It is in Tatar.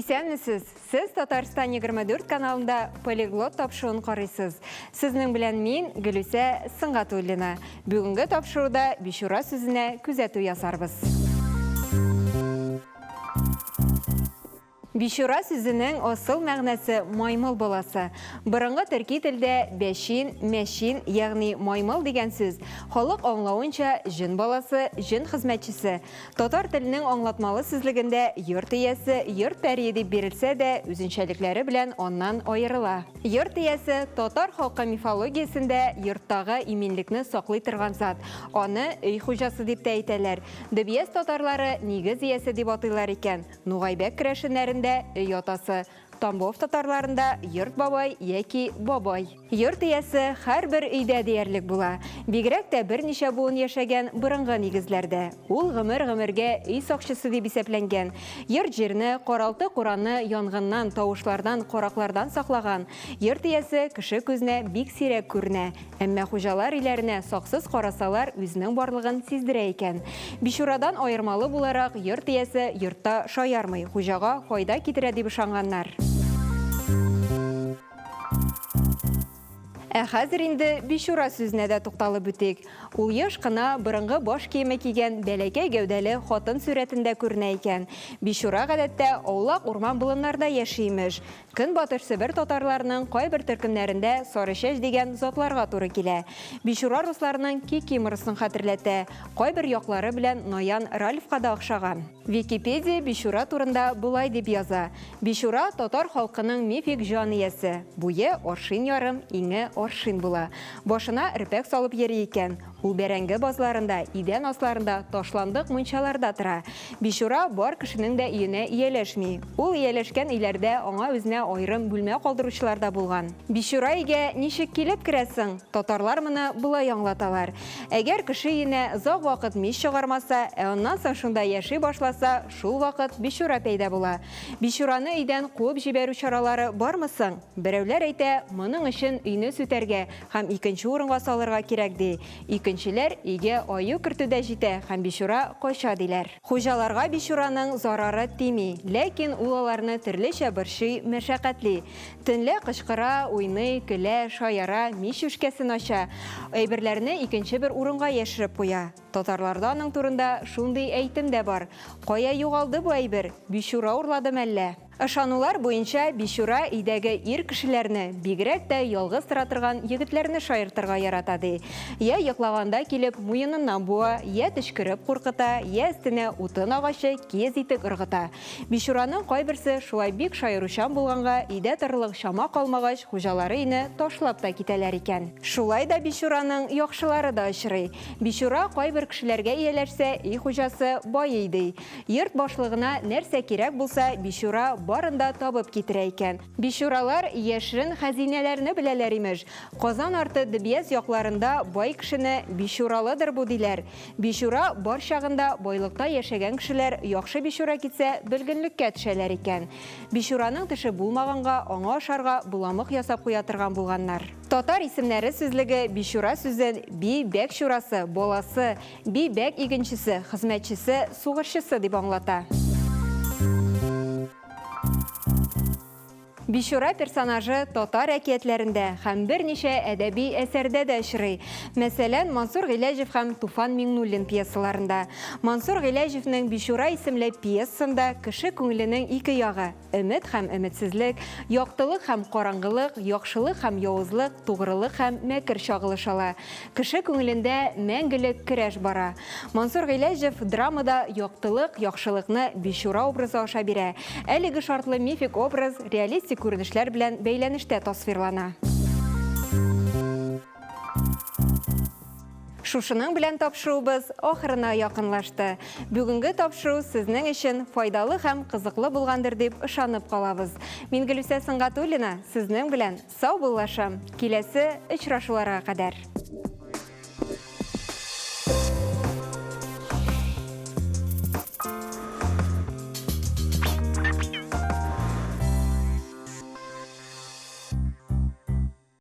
Исәнмесез! Сез Татарстан 24 каналында Полиглот тапшыруын карыйсыз. Сезнең белән мин, Гөлүсә Сөнгатуллина. Бүгенге тапшыруда бичура сүзенә күзәтү ясарбыз. Бичура сүзенең асыл мәгънәсе маймыл баласы. Борынгы төрки телдә бәчин, мәчин, ягъни маймыл дигән сүз, халык аңлавынча, җен баласы, җен хезмәтчесе. Татар теленең аңлатмалы сүзлегендә йорт иясе, йорт пәрие дип бирелсә дә, үзенчәлекләре белән аннан аерыла. Йорт иясе, татар халкы мифологиясендә йорттагы иминлекне саклый торган зат. Аны өй хуҗасы дип тә әйтәләр. Дөбьяз татарлары нигез иясе дип атыйлар икән. Нугайбәк керәшеннәрендә өй атасы, Тамбов татарларында йорт бабай яки бабай. Йорт иясе һәрбер өйдә диярлек була. Бигрәк тә берничә буын яшәгән борынгы нигезләрдә. Ул гомер-гомергә өй сакчысы дип исәпләнгән. Йорт-җирне, каралты-кураны янгыннан, тавышлардан, караклардан саклаган. Йорт иясе кеше күзенә бик сирәк күренә. Әмма хуҗалар өйләренә саксыз карасалар, үзенең барлыгын сиздерә икән. Бичурадан аермалы буларак, йорт иясе йортта шаярмый, хуҗага файда китерә дип ышанганнар. Ә хәзер инде бичура сүзенә дә тукталып үтик. Ул еш кына борынгы баш киеме кигән бәләкәй гәүдәле хатын сурәтендә күренә икән. Бичура гадәттә аулак урман-болыннарда яши, имеш. Көнбатыш Себер татарларының кайбер төркемнәрендә сарычәч дигән затларга туры килә. Бичура русларның кикиморасын хәтерләтә, кайбер яклары белән наян Ральфка да охшаган. Википедия бичура турында болай дип яза, Бичура, татар халкының мифик җан иясе. Буе, аршин ярым, иңе, аршин була. Башына өрпәк салып йөри икән. Ул бәрәңге базларында, идән асларында, ташландык мунчаларда тора. Бичура бар кешенең дә өенә ияләшми. Ул ияләшкән өйләрдә аңа үзенә аерым бүлмә калдыручылар да булган. Бичура өйгә ничек килеп керә соң? Татарлар моны болай аңлаталар. Әгәр кеше өенә озак вакыт мич чыгармаса, ә аннан соң шунда яши башласа, шул вакыт бичура пәйда була. Бичураны өйдән куып җибәрү чаралары бармы соң? Берәүләр әйтә, моның өчен өйне сүтәргә һәм икенче урынга салырга кирәк, ди. Икенчеләр, өйгә аю кертү дә җитә һәм бичура кача, диләр. Хуҗаларга бичураның зарары тими, ләкин ул аларны төрлечә борчый, мәшәкатьли. Төнлә кычкыра, уйный, көлә, шаяра, мич юшкәсен ача, әйберләрне икенче бер урынга яшереп куя. Татарларда аның турында шундый әйтем дә бар, Кая югалды бу әйбер, бичура урлады мәллә? Ышанулар буенча, бичура өйдәге ир кешеләрне, бигрәк тә ялгыз тора торган егетләрне шаяртырга ярата, ди. Йә йоклаганда килеп муеныннан буа, йә төчкереп куркыта, йә өстенә утын агачы, киез итек ыргыта. Бичураның кайберсе шулай бик шаяручан булганга, өйдә торырлык чама калмагач, хуҗалары өйне ташлап та китәләр икән. Шулай да бичураның яхшылары да очрый. Бичура кайбер кешеләргә ияләшсә, өй хуҗасы байый, ди. Йорт башлыгына нәрсә кирәк булса, бичура барын да табып китерә икән. Бичуралар яшерен хәзинәләрне беләләр, имеш. Казан арты Дөбьяз якларында бай кешене бичуралыдыр бу, диләр. Бичура бар чагында байлыкта яшәгән кешеләр яхшы бичура китсә, бөлгенлеккә төшәләр икән. Бичураның теше булмаганга, аңа ашарга боламык ясап куя торган булганнар. Татар исемнәре сүзлеге бичура сүзен би, бәк чурасы, баласы, Би бәк игенчесе, хезмәтчесе, сугышчысы дип аңлата. Бичура персонажы татар әкиятләрендә һәм берничә әдәби әсәрдә дә очрый. Мәсәлән, Мансур Гыйләҗев һәм Туфан Миңнуллин пьесаларында. Мансур Гыйләҗевнең Бичура исемле пьесасында кеше күңеленең ике ягы, Өмет һәм өметсезлек, яктылык һәм караңгылык, яхшылык һәм явызлык, тугрылык һәм мәкер чагылыш ала. Кеше күңелендә мәңгелек көрәш бара. Мансур Гыйләҗев драмада яктылык, яхшылыкны Бичура образы аша бирә. Әлеге шартлы мифик образ реалистик күренешләр белән бәйләнештә тасвирлана. Шушының белән тапшыруыбыз ахырына якынлашты. Бүгенге тапшыру сезнең өчен файдалы һәм кызыклы булгандыр дип ышанып калабыз. Мин Гөлүсә Сөнгатуллина сезнең белән саубуллашам. Киләсе очрашуларга кадәр.